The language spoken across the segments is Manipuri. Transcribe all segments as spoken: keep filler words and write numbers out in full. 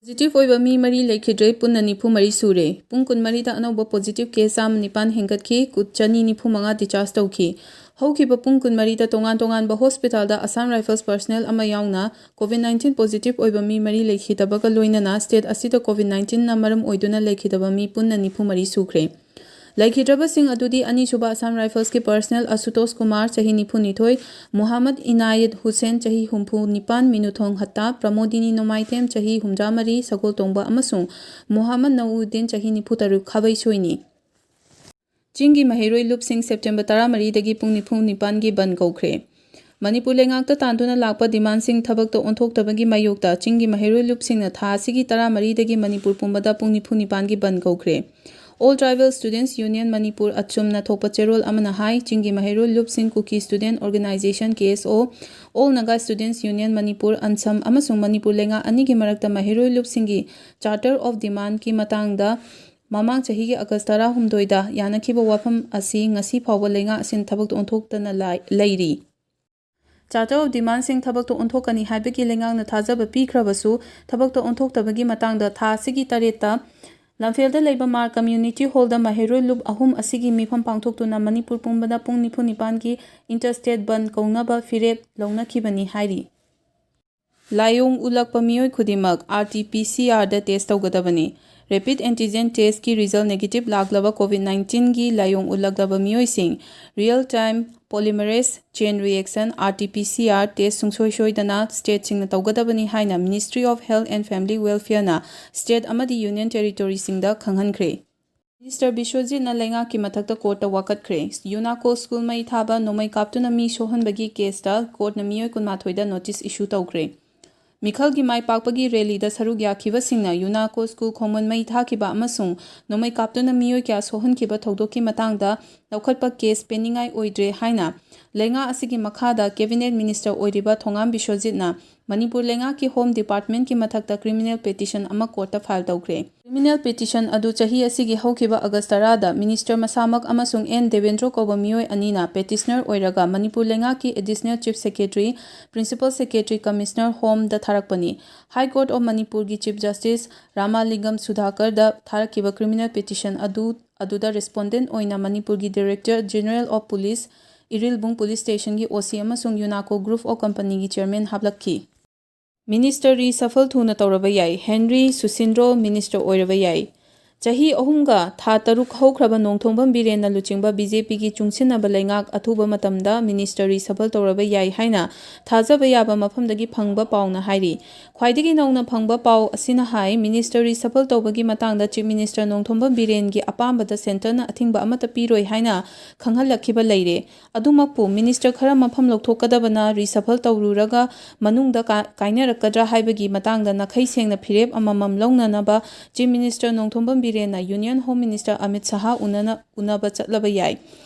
ꯄꯣꯖꯤꯇꯤꯚ ꯑꯣꯏꯕ ꯃꯤ ꯃꯔꯤ ꯂꯩꯈꯤꯗ꯭ꯔꯦ, ꯄꯨꯟꯅ ꯅꯤꯐꯨ ꯃꯔꯤ ꯁꯨꯔꯦ꯫ ꯄꯨꯡ ꯀꯨꯟꯃꯔꯤꯗ ꯑꯅꯧꯕ ꯄꯣꯖꯤꯇꯤꯚ ꯀꯦꯁ ꯆꯥꯝꯃ ꯅꯤꯄꯥꯟ ꯍꯦꯟꯒꯠꯈꯤ, ꯀꯨ-, ꯆꯅꯤ ꯅꯤꯐꯨ ꯃꯉꯥ discharge ꯇꯧꯈꯤ꯫ ꯍꯧꯈꯤꯕ ꯄꯨꯡ ꯀꯨꯟꯃꯔꯤꯗ ꯇꯣꯉꯥꯟ ꯇꯣꯉꯥꯟꯕ ꯍꯣꯁꯄꯤꯇꯥꯜꯗ ꯑꯁꯥꯝ ꯔꯥꯏꯐꯜꯁ ꯄꯔꯁꯅꯦꯜ ꯑꯃ ꯌꯥꯎꯅ ꯀꯣꯚꯤꯗ ꯅꯥꯏꯟꯇꯤꯟ ꯄꯣꯖꯤꯇꯤꯚ ꯑꯣꯏꯕ ꯃꯤ ꯃꯔꯤ ꯂꯩꯈꯤꯗꯕꯒ ꯂꯣꯏꯅꯅ ꯁ꯭ꯇꯦꯠ ꯑꯁꯤꯗ ꯀꯣꯚꯤꯗ ꯅꯥꯏꯟꯇꯤꯟꯅ ꯃꯔꯝ ꯑꯣꯏꯗꯨꯅ ꯂꯩꯈꯤꯗꯕ ꯃꯤ ꯄꯨꯟꯅ ꯅꯤꯐꯨ ꯃꯔꯤ ꯁꯨꯈ꯭ꯔꯦ꯫ ꯂꯩꯈꯤꯗ꯭ꯔꯕꯁꯤꯡ ꯑꯗꯨꯗꯤ ꯑꯅꯤꯁꯨꯕ ꯑꯁꯥꯝ ꯔꯥꯏꯐꯜꯁꯀꯤ ꯄꯔꯁꯅꯦꯜ ꯑꯁꯨꯇꯣꯁ ꯀꯨꯃꯥꯔ, ꯆꯍꯤ ꯅꯤꯐꯨ ꯅꯤꯊꯣꯏ, ꯃꯨꯍꯝꯃꯗ ꯏꯅꯥꯌꯠ ꯍꯨꯁꯦꯟ, ꯆꯍꯤ ꯍꯨꯝꯐꯨ ꯅꯤꯄꯥꯟ, ꯃꯤꯅꯨꯊꯣꯡ ꯍꯠꯇꯥ, ꯄ꯭ꯔꯃꯣꯗꯤꯅꯤ ꯅꯣꯡꯃꯥꯏꯊꯦꯝ, ꯆꯍꯤ ꯍꯨꯝꯗ꯭ꯔꯥ ꯃꯔꯤ, ꯁꯒꯣꯜꯇꯣꯡꯕ, ꯑꯃꯁꯨꯡ ꯃꯨꯍꯝꯃꯗ ꯅꯎꯗꯤꯟ, ꯆꯍꯤ ꯅꯤꯐꯨ ꯇꯔꯨꯛ, ꯈꯥꯕꯩꯁꯣꯏꯅꯤ꯫ ꯆꯤꯡꯒꯤ ꯃꯍꯩꯔꯣꯏ ꯂꯨꯞꯁꯤꯡ ꯁꯦꯞꯇꯦꯝꯕꯔ ꯇꯔꯥꯃꯔꯤꯗꯒꯤ ꯄꯨꯡ ꯅꯤꯐꯨ ꯅꯤꯄꯥꯟꯒꯤ ꯕꯟ ꯀꯧꯈ꯭ꯔꯦ꯫ ꯃꯅꯤꯄꯨꯔ ꯂꯩꯉꯥꯛꯇ ꯇꯥꯟꯗꯨꯅ ꯂꯥꯛꯄ ꯗꯤꯃꯥꯟꯁꯤꯡ ꯊꯕꯛꯇ ꯑꯣꯟꯊꯣꯛꯇꯕꯒꯤ ꯃꯥꯌꯣꯛꯇ ꯆꯤꯡꯒꯤ ꯃꯍꯩꯔꯣꯏ ꯂꯨꯞꯁꯤꯡꯅ ꯊꯥ ꯑꯁꯤꯒꯤ ꯇꯔꯥꯃꯔꯤꯗꯒꯤ ꯃꯅꯤꯄꯨꯔ ꯄꯨꯝꯕꯗ ꯄꯨꯡ ꯅꯤꯐꯨ ꯅꯤꯄꯥꯟꯒꯤ ꯕꯟ ꯀꯧꯈ꯭ꯔꯦ꯫ All Tribal Students Union Manipur ꯑꯆꯨꯝꯅ ꯊꯣꯛꯄ ꯆꯦꯔꯣꯜ ꯑꯃꯅ ꯍꯥꯏ, ꯆꯤꯡꯒꯤ ꯃꯍꯩꯔꯣꯏ ꯂꯨꯞꯁꯤꯡ, ꯀꯨꯀꯤ Student Organisation, K S O, All Naga Students Union Manipur, ꯑꯟꯁꯝ, ꯑꯃꯁꯨꯡ ꯃꯅꯤꯄꯨꯔ ꯂꯩꯉꯥꯛ ꯑꯅꯤꯒꯤ ꯃꯔꯛꯇ ꯃꯍꯩꯔꯣꯏ ꯂꯨꯞꯁꯤꯡꯒꯤ Charter of Demandꯀꯤ ꯃꯇꯥꯡꯗ ꯃꯃꯥꯡ ꯆꯍꯤꯒꯤ ꯑꯥꯒꯁ ꯇꯔꯥꯍꯨꯝꯗꯣꯏꯗ ꯌꯥꯅꯈꯤꯕ ꯋꯥꯐꯝ ꯑꯁꯤ ꯉꯁꯤ ꯐꯥꯎꯕ ꯂꯩꯉꯥꯛ ꯑꯁꯤꯅ ꯊꯕꯛꯇ ꯑꯣꯟꯊꯣꯛꯇꯅ ꯂꯥꯏ-, ꯂꯩꯔꯤ꯫ Charter of Demandꯁꯤꯡ ꯊꯕꯛꯇ ꯑꯣꯟꯊꯣꯛꯀꯅꯤ ꯍꯥꯏꯕꯒꯤ ꯂꯩꯉꯥꯛꯅ ꯊꯥꯖꯕ ꯄꯤꯈ꯭ꯔꯕꯁꯨ, ꯊꯕꯛꯇ ꯑꯣꯟꯊꯣꯛꯇꯕꯒꯤ ꯃꯇꯥꯡꯗ ꯊꯥ ꯑꯁꯤꯒꯤ ꯇꯔꯦꯠꯇ ꯂꯝꯐꯦꯜꯗ ꯂꯩꯕ ꯃꯥꯔ ꯀꯝꯃ꯭ꯌꯨꯅꯤꯇꯤ ꯍꯣꯜꯗ ꯃꯍꯩꯔꯣꯏ ꯂꯨꯞ ꯑꯍꯨꯝ ꯑꯁꯤꯒꯤ ꯃꯤꯐꯝ ꯄꯥꯡꯊꯣꯛꯇꯨꯅ ꯃꯅꯤꯄꯨꯔ ꯄꯨꯝꯕꯗ ꯄꯨꯡ ꯅꯤꯐꯨ ꯅꯤꯄꯥꯟꯒꯤ Interstate ꯕꯟ ꯀꯧꯅꯕ ꯐꯤꯔꯦꯞ ꯂꯧꯅꯈꯤꯕꯅꯤ ꯍꯥꯏꯔꯤ꯫ ꯂꯥꯏꯑꯣꯡ ꯎꯠꯂꯛꯄ ꯃꯤꯑꯣꯏ ꯈꯨꯗꯤꯡꯃꯛ R T P C Rꯗ test ꯇꯧꯒꯗꯕꯅꯤ꯫ Rapid Antigen Testꯀꯤ result negative ꯂꯥꯛꯂꯕ ꯀꯣꯚꯤꯗ ꯅꯥꯏꯟꯇꯤꯟꯒꯤ ꯂꯥꯏꯑꯣꯡ ꯎꯠꯂꯛꯂꯕ ꯃꯤꯑꯣꯏꯁꯤꯡ Real Time Polymerase Chain Reaction, R T P C R, test ꯁꯨꯡꯁꯣꯏ ꯁꯣꯏꯗꯅ ꯁ꯭ꯇꯦꯠꯁꯤꯡꯅ ꯇꯧꯒꯗꯕꯅꯤ ꯍꯥꯏꯅ Ministry of Health and Family Welfareꯅ ꯁ꯭ꯇꯦꯠ ꯑꯃꯗꯤ ꯌꯨꯅꯤꯌꯟ ꯇꯦꯔꯤꯇꯣꯔꯤꯁꯤꯡꯗ ꯈꯪꯍꯟꯈ꯭ꯔꯦ꯫ ꯃꯤꯅꯤꯁꯇꯔ ꯕꯤꯁ꯭ꯋꯖꯤꯠꯅ ꯂꯩꯉꯥꯛꯀꯤ ꯃꯊꯛꯇ ꯀꯣꯔꯠꯇ ꯋꯥꯀꯠꯈ꯭ꯔꯦ꯫ ꯌꯨꯅꯥꯀꯣ ꯁ꯭ꯀꯨꯜ ꯃꯩ ꯊꯥꯕ, ꯅꯣꯡꯃꯩ ꯀꯥꯞꯇꯨꯅ ꯃꯤ ꯁꯣꯛꯍꯟꯕꯒꯤ ꯀꯦꯁꯇ ꯀꯣꯔꯠꯅ ꯃꯤꯑꯣꯏ ꯀꯨꯟꯃꯥꯊꯣꯏꯗ ꯅꯣꯇꯤꯁ ꯏꯁꯨ ꯇꯧꯈ꯭ꯔꯦ꯫ ꯃꯤꯈꯜꯒꯤ ꯃꯥꯏ ꯄꯥꯛꯄꯒꯤ ꯔꯦꯂꯤꯗ ꯁꯔꯨꯛ ꯌꯥꯈꯤꯕꯁꯤꯡꯅ ꯌꯨꯅꯥꯀꯣ ꯁ꯭ꯀꯨꯜ ꯈꯣꯡꯃꯟ ꯃꯩ ꯊꯥꯈꯤꯕ ꯑꯃꯁꯨꯡ ꯅꯣꯡꯃꯩ ꯀꯥꯞꯇꯨꯅ ꯃꯤꯑꯣꯏ ꯀꯌꯥ ꯁꯣꯛꯍꯟꯈꯤꯕ ꯊꯧꯗꯣꯛꯀꯤ ꯃꯇꯥꯡꯗ ꯂꯧꯈꯠꯄ ꯀꯦꯁ ꯄꯦꯟꯅꯤꯡꯉꯥꯏ ꯑꯣꯏꯗ꯭ꯔꯦ ꯍꯥꯏꯅ ꯂꯩꯉꯥꯛ ꯑꯁꯤꯒꯤ ꯃꯈꯥꯗ ꯀꯦꯕꯤꯅꯦꯠ ꯃꯤꯅꯤꯁꯇꯔ ꯑꯣꯏꯔꯤꯕ ꯊꯣꯉꯥꯝ ꯕꯤꯁ꯭ꯋꯖꯤꯠꯅ ꯃꯅꯤꯄꯨꯔ ꯂꯩꯉꯥꯛꯀꯤ ꯍꯣꯝ ꯗꯤꯄꯥꯔꯠꯃꯦꯟꯠꯀꯤ ꯃꯊꯛꯇ ꯀ꯭ꯔꯤꯃꯤꯅꯦꯜ ꯄꯦꯇꯤꯁꯟ ꯑꯃ ꯀꯣꯔꯠꯇ ꯐꯥꯏꯜ ꯇꯧꯈ꯭ꯔꯦ꯫ ꯀ꯭ꯔꯤꯃꯤꯅꯦꯜ ꯄꯦꯇꯤꯁꯟ ꯑꯗꯨ ꯆꯍꯤ ꯑꯁꯤꯒꯤ ꯍꯧꯈꯤꯕ ꯑꯥꯒꯁ ꯇꯔꯥꯗ ꯃꯤꯅꯤꯁꯇꯔ ꯃꯁꯥꯃꯛ ꯑꯃꯁꯨꯡ ꯑꯦꯟ ꯗꯦꯕꯦꯟꯗ꯭ꯔꯣ ꯀꯧꯕ ꯃꯤꯑꯣꯏ ꯑꯅꯤꯅ ꯄꯦꯇꯤꯁꯅꯔ ꯑꯣꯏꯔꯒ ꯃꯅꯤꯄꯨꯔ ꯂꯩꯉꯥꯛꯀꯤ additional chief secretary, principal secretary commissioner ꯍꯣꯝꯗ ꯊꯥꯔꯛꯄꯅꯤ꯫ ꯍꯥꯏ ꯀꯣꯔꯠ ꯑꯣꯐ ꯃꯅꯤꯄꯨꯔꯒꯤ ꯆꯤꯐ ꯖꯁꯇꯤꯁ ꯔꯥꯃꯥꯂꯤꯡꯒꯝ ꯁꯨꯙꯥꯀꯔꯗ ꯊꯥꯔꯛꯈꯤꯕ ꯀ꯭ꯔꯤꯃꯤꯅꯦꯜ ꯄꯦꯇꯤꯁꯟ ꯑꯗꯨ, ꯑꯗꯨꯗ ꯔꯦꯁꯄꯣꯟꯗꯦꯟꯠ ꯑꯣꯏꯅ ꯃꯅꯤꯄꯨꯔꯒꯤ director general of police Irilbung police ꯁ꯭ꯇꯦꯁꯟꯒꯤ ꯑꯣ ꯁꯤ ꯑꯃꯁꯨꯡ ꯌꯨꯅꯥꯀꯣ ꯒ꯭ꯔꯨꯞ ꯑꯣꯐ ꯀꯝꯄꯅꯤꯒꯤ ꯆꯦꯌꯔꯃꯦꯟ ꯍꯥꯞꯂꯛꯈꯤ꯫ ꯃꯤꯅꯤꯁꯇꯔ ꯔꯤꯁꯐꯜ ꯊꯨꯅ ꯇꯧꯔꯕ ꯌꯥꯏ, ꯍꯦꯟꯔꯤ ꯁꯨꯁꯤꯟꯗ꯭ꯔꯣ ꯃꯤꯅꯤꯁꯇꯔ ꯑꯣꯏꯔꯕ ꯌꯥꯏ꯫ ꯆꯍꯤ ꯑꯍꯨꯝꯒ ꯊꯥ ꯇꯔꯨꯛ ꯍꯧꯈ꯭ꯔꯕ ꯅꯣꯡꯊꯣꯝꯕꯝ ꯕꯤꯔꯦꯟꯅ ꯂꯨꯆꯤꯡꯕ ꯕꯤ ꯖꯦ ꯄꯤꯒꯤ ꯆꯨꯡꯁꯤꯟꯅꯕ ꯂꯩꯉꯥꯛ ꯑꯊꯨꯕ ꯃꯇꯝꯗ ꯃꯤꯅꯤꯁꯇꯔ ꯔꯤꯁꯐꯜ ꯇꯧꯔꯕ ꯌꯥꯏ ꯍꯥꯏꯅ ꯊꯥꯖꯕ ꯌꯥꯕ ꯃꯐꯝꯗꯒꯤ ꯐꯪꯕ ꯄꯥꯎꯅ ꯍꯥꯏꯔꯤ꯫ ꯈ꯭ꯋꯥꯏꯗꯒꯤ ꯅꯧꯅ ꯐꯪꯕ ꯄꯥꯎ ꯑꯁꯤꯅ ꯍꯥꯏ, ꯃꯤꯅꯤꯁꯇꯔ ꯔꯤꯁꯐꯜ ꯇꯧꯕꯒꯤ ꯃꯇꯥꯡꯗ ꯆꯤꯐ ꯃꯤꯅꯤꯁꯇꯔ ꯅꯣꯡꯊꯣꯝꯕꯝ ꯕꯤꯔꯦꯟꯒꯤ ꯑꯄꯥꯝꯕꯗ ꯁꯦꯟꯇꯔꯅ ꯑꯊꯤꯡꯕ ꯑꯃꯠꯇ ꯄꯤꯔꯣꯏ ꯍꯥꯏꯅ ꯈꯪꯍꯜꯂꯛꯈꯤꯕ ꯂꯩꯔꯦ꯫ ꯑꯗꯨꯃꯛꯄꯨ, ꯃꯤꯅꯤꯁꯇꯔ ꯈꯔ ꯃꯐꯝ ꯂꯧꯊꯣꯛꯀꯗꯕꯅ ꯔꯤꯁꯐꯜ ꯇꯧꯔꯨꯔꯒ ꯃꯅꯨꯡꯗ ꯀꯥ-, ꯀꯥꯏꯅꯔꯛꯀꯗ꯭ꯔꯥ ꯍꯥꯏꯕꯒꯤ ꯃꯇꯥꯡꯗ ꯅꯥꯈꯩ ꯁꯦꯡꯅ ꯐꯤꯔꯦꯞ ꯑꯃꯃꯝ ꯂꯧꯅꯅꯕ ꯆꯤꯐ ꯃꯤꯅꯤꯁꯇꯔ ꯅꯣꯡꯊꯣꯝꯕꯝ ꯕꯤꯔꯦꯟꯅ union home minister Amit Shah ꯎꯅꯅ-, ꯎꯅꯕ ꯆꯠꯂꯕ ꯌꯥꯏ꯫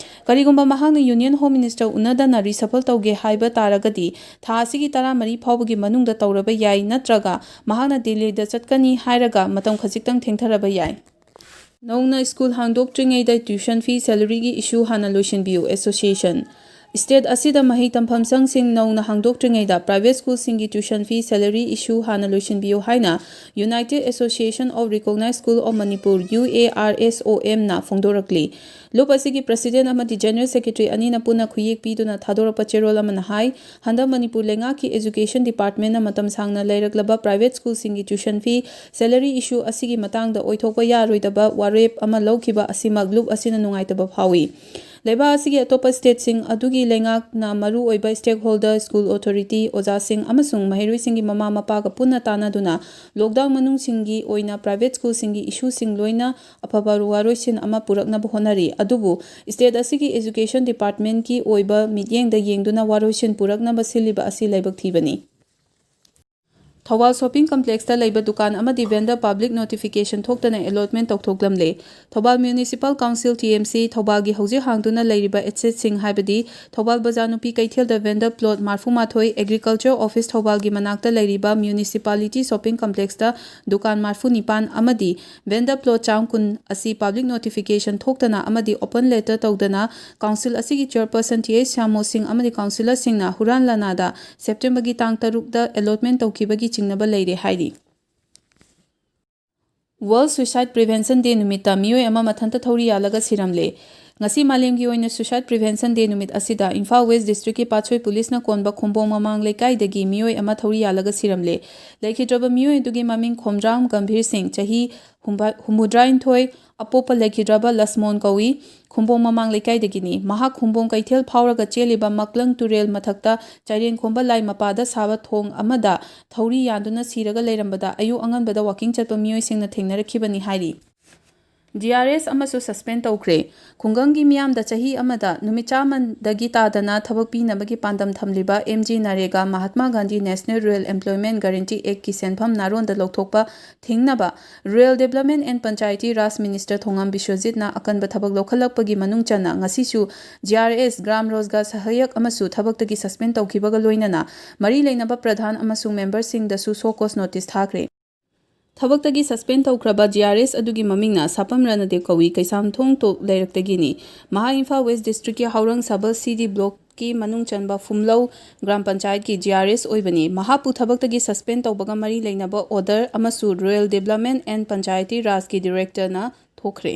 ꯀꯔꯤꯒꯨꯝꯕ ꯃꯍꯥꯛꯅ ꯌꯨꯅꯤꯌꯟ ꯍꯣꯝ ꯃꯤꯅꯤꯁꯇꯔ ꯎꯅꯗꯅ ꯔꯤꯁꯐꯜ ꯇꯧꯒꯦ ꯍꯥꯏꯕ ꯇꯥꯔꯒꯗꯤ, ꯊꯥ ꯑꯁꯤꯒꯤ ꯇꯔꯥꯃꯔꯤ ꯐꯥꯎꯕꯒꯤ ꯃꯅꯨꯡꯗ ꯇꯧꯔꯕ ꯌꯥꯏ, ꯅꯠꯇ꯭ꯔꯒ ꯃꯍꯥꯛꯅ ꯗꯤꯜꯂꯤꯗ ꯆꯠꯀꯅꯤ ꯍꯥꯏꯔꯒ ꯃꯇꯝ ꯈꯖꯤꯛꯇꯪ ꯊꯦꯡꯊꯔꯕ ꯌꯥꯏ꯫ ꯅꯧꯅ ꯁ꯭ꯀꯨꯜ ꯍꯥꯡꯗꯣꯛꯇ꯭ꯔꯤꯉꯩꯗ ꯇ꯭ꯌꯨꯁꯟ ꯐꯤ, ꯁꯦꯂꯔꯤꯒꯤ ꯏꯁꯨ ꯍꯥꯟꯅ ꯂꯣꯏꯁꯤꯟꯕꯤꯌꯨ, ꯑꯦꯁꯣꯁꯤꯌꯦꯁꯟ꯫ ꯁ꯭ꯇꯦꯠ ꯑꯁꯤꯗ ꯃꯍꯩ ꯇꯝꯐꯝꯁꯪꯁꯤꯡ ꯅꯧꯅ ꯍꯥꯡꯗꯣꯛꯇ꯭ꯔꯤꯉꯩꯗ ꯄ꯭ꯔꯥꯏꯚꯦꯠ ꯁ꯭ꯀꯨꯜꯁꯤꯡꯒꯤ ꯇ꯭ꯌꯨꯁꯟ ꯐꯤ, ꯁꯦꯂꯔꯤ ꯏꯁꯨ ꯍꯥꯟꯅ ꯂꯣꯏꯁꯤꯟꯕꯤꯌꯨ ꯍꯥꯏꯅ United Association of Recognized School of Manipur, U A R S O ꯑꯦꯝꯅ ꯐꯣꯡꯗꯣꯔꯛꯂꯤ꯫ ꯂꯨꯞ ꯑꯁꯤꯒꯤ ꯄ꯭ꯔꯁꯤꯗꯦꯟꯠ ꯑꯃꯗꯤ ꯖꯦꯅꯔꯦꯜ ꯁꯦꯀ꯭ꯔꯦꯇꯔꯤ ꯑꯅꯤꯅ ꯄꯨꯟꯅ ꯈꯨꯌꯦꯛ ꯄꯤꯗꯨꯅ ꯊꯥꯗꯣꯔꯛꯄ ꯆꯦꯔꯣꯜ ꯑꯃꯅ ꯍꯥꯏ, ꯍꯟꯗꯛ ꯃꯅꯤꯄꯨꯔ ꯂꯩꯉꯥꯛꯀꯤ ꯑꯦꯖꯨꯀꯦꯁꯟ ꯗꯤꯄꯥꯔꯠꯃꯦꯟꯠꯅ ꯃꯇꯝ ꯁꯥꯡꯅ ꯂꯩꯔꯛꯂꯕ ꯄ꯭ꯔꯥꯏꯚꯦꯠ ꯁ꯭ꯀꯨꯜꯁꯤꯡꯒꯤ ꯇ꯭ꯌꯨꯁꯟ ꯐꯤ, ꯁꯦꯂꯔꯤ ꯏꯁꯨ ꯑꯁꯤꯒꯤ ꯃꯇꯥꯡꯗ ꯑꯣꯏꯊꯣꯛꯄ ꯌꯥꯔꯣꯏꯗꯕ ꯋꯥꯔꯦꯞ ꯑꯃ ꯂꯧꯈꯤꯕ ꯑꯁꯤꯃꯛ ꯂꯨꯞ ꯑꯁꯤꯅ ꯅꯨꯡꯉꯥꯏꯇꯕ ꯐꯥꯎꯏ꯫ ꯂꯩꯕꯥꯛ ꯑꯁꯤꯒꯤ ꯑꯇꯣꯞꯄ ꯁ꯭ꯇꯦꯠꯁꯤꯡ ꯑꯗꯨꯒꯤ ꯂꯩꯉꯥꯛꯅ ꯃꯔꯨꯑꯣꯏꯕ ꯁ꯭ꯇꯦꯛꯍꯣꯜꯗꯔ, ꯁ꯭ꯀꯨꯜ ꯑꯣꯊꯣꯔꯤꯇꯤ, ꯑꯣꯖꯥꯁꯤꯡ ꯑꯃꯁꯨꯡ ꯃꯍꯩꯔꯣꯏꯁꯤꯡꯒꯤ ꯃꯃꯥ ꯃꯄꯥꯒ ꯄꯨꯟꯅ ꯇꯥꯟꯅꯗꯨꯅ ꯂꯣꯛꯗꯥꯎꯟ ꯃꯅꯨꯡꯁꯤꯡꯒꯤ ꯑꯣꯏꯅ ꯄ꯭ꯔꯥꯏꯚꯦꯠ ꯁ꯭ꯀꯨꯜꯁꯤꯡꯒꯤ ꯏꯁꯨꯁꯤꯡ ꯂꯣꯏꯅ ꯑꯐꯕ ꯋꯥꯔꯣꯏꯁꯤꯟ ꯑꯃ ꯄꯨꯔꯛꯅꯕ ꯍꯣꯠꯅꯔꯤ꯫ ꯑꯗꯨꯕꯨ ꯁ꯭ꯇꯦꯠ ꯑꯁꯤꯒꯤ ꯑꯦꯖꯨꯀꯦꯁꯟ ꯗꯤꯄꯥꯔꯠꯃꯦꯟꯠꯀꯤ ꯑꯣꯏꯕ ꯃꯤꯠꯌꯦꯡꯗ ꯌꯦꯡꯗꯨꯅ ꯋꯥꯔꯣꯏꯁꯤꯟ ꯄꯨꯔꯛꯅꯕ ꯁꯤꯜꯂꯤꯕ ꯑꯁꯤ ꯂꯥꯏꯕꯛ ꯊꯤꯕꯅꯤ꯫ ꯊꯧꯕꯥꯜ ꯁꯣꯄꯤꯡ ꯀꯝꯄ꯭ꯂꯦꯛꯁꯇ ꯂꯩꯕ ꯗꯨꯀꯥꯟ ꯑꯃꯗꯤ ꯚꯦꯟꯗꯔ ꯄꯕ꯭ꯂꯤꯛ ꯅꯣꯇꯤꯐꯤꯀꯦꯁꯟ ꯊꯣꯛꯇꯅ ꯑꯦꯂꯣꯠꯃꯦꯟ ꯇꯧꯊꯣꯛꯂꯝꯂꯦ꯫ Thoubal municipal council, T M C, ꯊꯧꯕꯥꯜꯒꯤ ꯍꯧꯖꯤꯛ ꯍꯥꯡꯗꯨꯅ ꯂꯩꯔꯤꯕ ꯑꯦꯁꯦꯠꯁꯤꯡ, ꯍꯥꯏꯕꯗꯤ ꯊꯧꯕꯥꯜ ꯕꯖꯥꯔ ꯅꯨꯄꯤ ꯀꯩꯊꯦꯜꯗ ꯚꯦꯟꯗꯔ ꯄ꯭ꯂꯣꯠ ꯃꯔꯤꯐꯨ ꯃꯥꯊꯣꯏ, ꯑꯦꯒ꯭ꯔꯤꯀꯜꯆꯔ ꯑꯣꯐꯤꯁ ꯊꯧꯕꯥꯜꯒꯤ ꯃꯅꯥꯛꯇ ꯂꯩꯔꯤꯕ ꯃ꯭ꯌꯨꯅꯤꯁꯤꯄꯥꯂꯤꯇꯤ ꯁꯣꯄꯤꯡ ꯀꯝꯄ꯭ꯂꯦꯛꯁꯇ ꯗꯨꯀꯥꯟ ꯃꯔꯤꯐꯨ ꯅꯤꯄꯥꯟ ꯑꯃꯗꯤ ꯚꯦꯟꯗꯔ ꯄ꯭ꯂꯣꯠ ꯆꯥꯝ ꯀꯨꯟ ꯑꯁꯤ ꯄꯕ꯭ꯂꯤꯛ ꯅꯣꯇꯤꯐꯤꯀꯦꯁꯟ ꯊꯣꯛꯇꯅ ꯑꯃꯗꯤ ꯑꯣꯄꯟ ꯂꯦꯇꯔ ꯇꯧꯗꯅ ꯀꯥꯎꯟꯁꯤꯜ ꯑꯁꯤꯒꯤ ꯆꯦꯌꯔꯄꯔꯁꯟ ꯇꯤ ꯑꯩꯆ ꯁ꯭ꯌꯥꯃꯣ ꯁꯤꯡ ꯑꯃꯗꯤ ꯀꯥꯎꯟꯁꯤꯂꯔꯁꯤꯡꯅ ꯍꯨꯔꯥꯟ ꯂꯥꯟꯅꯥꯗ ꯁꯦꯞꯇꯦꯝꯕꯔꯒꯤ ꯇꯥꯡ ꯇꯔꯨꯛꯇ ꯑꯦꯂꯣꯠꯃꯦꯟ ꯇꯧꯈꯤꯕꯒꯤ ꯆꯤꯡꯅꯕ ꯂꯩꯔꯦ ꯍꯥꯏꯔꯤ꯫ World Suicide Prevention Day ꯅꯨꯃꯤꯠꯇ ꯃꯤꯑꯣꯏ ꯑꯃ ꯃꯊꯟꯇ ꯊꯧꯔꯤ ꯌꯥꯜꯂꯒ ꯁꯤꯔꯝꯂꯦ꯫ ꯉꯁꯤ ꯃꯥꯂꯦꯝꯒꯤ ꯑꯣꯏꯅ Suicide Prevention Day ꯅꯨꯃꯤꯠ ꯑꯁꯤꯗ ꯏꯝꯐꯥꯜ ꯋꯦꯁ ꯗꯤꯁꯇ꯭ꯔꯤꯛꯀꯤ ꯄꯥꯠꯁꯣꯏ ꯄꯨꯂꯤꯁꯅ ꯀꯣꯟꯕ ꯈꯨꯝꯕꯣꯡ ꯃꯃꯥꯡ ꯂꯩꯀꯥꯏꯗꯒꯤ ꯃꯤꯑꯣꯏ ꯑꯃ ꯊꯧꯔꯤ ꯌꯥꯜꯂꯒ ꯁꯤꯔꯝꯂꯦ꯫ ꯂꯩꯈꯤꯗ꯭ꯔꯕ ꯃꯤꯑꯣꯏ ꯑꯗꯨꯒꯤ ꯃꯃꯤꯡ ꯈꯣꯝꯗ꯭ꯔꯥꯝ ꯒꯝꯚꯤꯔ ꯁꯤꯡ, ꯆꯍꯤ ꯍꯨꯝꯕ-, ꯍꯨꯝꯐꯨꯇꯔꯥꯅꯤꯊꯣꯏ, ꯑꯄꯣꯛꯄ ꯂꯩꯈꯤꯗ꯭ꯔꯕ ꯂꯁꯃꯣꯟ ꯀꯧꯏ꯫ ꯈꯨꯝꯕꯣꯡ ꯃꯃꯥꯡ ꯂꯩꯀꯥꯏꯗꯒꯤꯅꯤ꯫ ꯃꯍꯥꯛ ꯈꯨꯝꯕꯣꯡ ꯀꯩꯊꯦꯜ ꯐꯥꯎꯔꯒ ꯆꯦꯜꯂꯤꯕ ꯃꯛꯂꯪ ꯇꯨꯔꯦꯜ ꯃꯊꯛꯇ ꯆꯥꯏꯔꯦꯟ ꯈꯣꯝꯕ ꯂꯥꯏ ꯃꯄꯥꯗ ꯁꯥꯕ ꯊꯣꯡ ꯑꯃꯗ ꯊꯧꯔꯤ ꯌꯥꯟꯗꯨꯅ ꯁꯤꯔꯒ ꯂꯩꯔꯝꯕꯗ ꯑꯌꯨꯛ ꯑꯉꯟꯕꯗ ꯋꯥꯀꯤꯡ ꯆꯠꯄ ꯃꯤꯑꯣꯏꯁꯤꯡꯅ ꯊꯦꯡꯅꯔꯛꯈꯤꯕꯅꯤ ꯍꯥꯏꯔꯤ꯫ ꯖꯤ ꯑꯥꯔ ꯑꯦꯁ ꯑꯃꯁꯨ ꯁꯁꯄꯦꯟ ꯇꯧꯈ꯭ꯔꯦ꯫ ꯈꯨꯡꯒꯪꯒꯤ ꯃꯤꯌꯥꯝꯗ ꯆꯍꯤ ꯑꯃꯗ ꯅꯨꯃꯤꯠ ꯆꯥꯝꯃꯗꯒꯤ ꯇꯥꯗꯅ ꯊꯕꯛ ꯄꯤꯅꯕꯒꯤ ꯄꯥꯟꯗꯝ ꯊꯝꯂꯤꯕ M G NREGA, Mahatma Gandhi national rural employment guarantee ꯑꯦꯛꯀꯤ ꯁꯦꯟꯐꯝ ꯅꯥꯔꯣꯟꯗ ꯂꯧꯊꯣꯛꯄ ꯊꯤꯡꯅꯕ rural development and panchayati raj minister Thongam ꯕꯤꯁ꯭ꯋꯖꯤꯠꯅ ꯑꯀꯟꯕ ꯊꯕꯛ ꯂꯧꯈꯠꯂꯛꯄꯒꯤ ꯃꯅꯨꯡ ꯆꯟꯅ ꯉꯁꯤꯁꯨ G R S, gram Rozgar Sahayak ꯑꯃꯁꯨ ꯊꯕꯛꯇꯒꯤ ꯁꯁꯄꯦꯟ ꯇꯧꯈꯤꯕꯒ ꯂꯣꯏꯅꯅ ꯃꯔꯤ ꯂꯩꯅꯕ ꯄ꯭ꯔꯙꯥꯟ ꯑꯃꯁꯨꯡ ꯃꯦꯝꯕꯔꯁꯤꯡꯗꯁꯨ ꯁꯣ ꯀꯣꯁ ꯅꯣꯇꯤꯁ ꯊꯥꯈ꯭ꯔꯦ꯫ ꯊꯕꯛꯇꯒꯤ ꯁꯁꯄꯦꯟ ꯇꯧꯈ꯭ꯔꯕ ꯖꯤ ꯑꯥꯔ ꯑꯦꯁ ꯑꯗꯨꯒꯤ ꯃꯃꯤꯡꯅ ꯁꯥꯄꯝ ꯔꯅꯗꯦꯕ ꯀꯧꯏ, ꯀꯩꯁꯥꯝꯊꯣꯡ ꯇꯣꯛ ꯂꯩꯔꯛꯇꯒꯤꯅꯤ꯫ ꯃꯍꯥꯛ ꯏꯝꯐꯥꯜ ꯋꯦꯁ ꯗꯤꯁꯇ꯭ꯔꯤꯛꯀꯤ ꯍꯥꯎꯔꯪ ꯁꯕꯜ ꯁꯤ ꯗꯤ ꯕ꯭ꯂꯣꯛꯀꯤ ꯃꯅꯨꯡ ꯆꯟꯕ ꯐꯨꯝꯂꯧ ꯒ꯭ꯔꯥꯝ ꯄꯟꯆꯥꯌꯠꯀꯤ ꯖꯤ ꯑꯥꯔ ꯑꯦꯁ ꯑꯣꯏꯕꯅꯤ꯫ ꯃꯍꯥꯛꯄꯨ ꯊꯕꯛꯇꯒꯤ ꯁꯁꯄꯦꯟ ꯇꯧꯕꯒ ꯃꯔꯤ ꯂꯩꯅꯕ ꯑꯣꯔꯗꯔ ꯑꯃꯁꯨ ꯔꯨꯔꯦꯜ ꯗꯤꯕ꯭ꯂꯞꯃꯦꯟꯠ ꯑꯦꯟ ꯄꯟꯆꯥꯌꯇꯤ ꯔꯥꯖꯀꯤ ꯗꯤꯔꯦꯛꯇꯔꯅ ꯊꯣꯛꯈ꯭ꯔꯦ꯫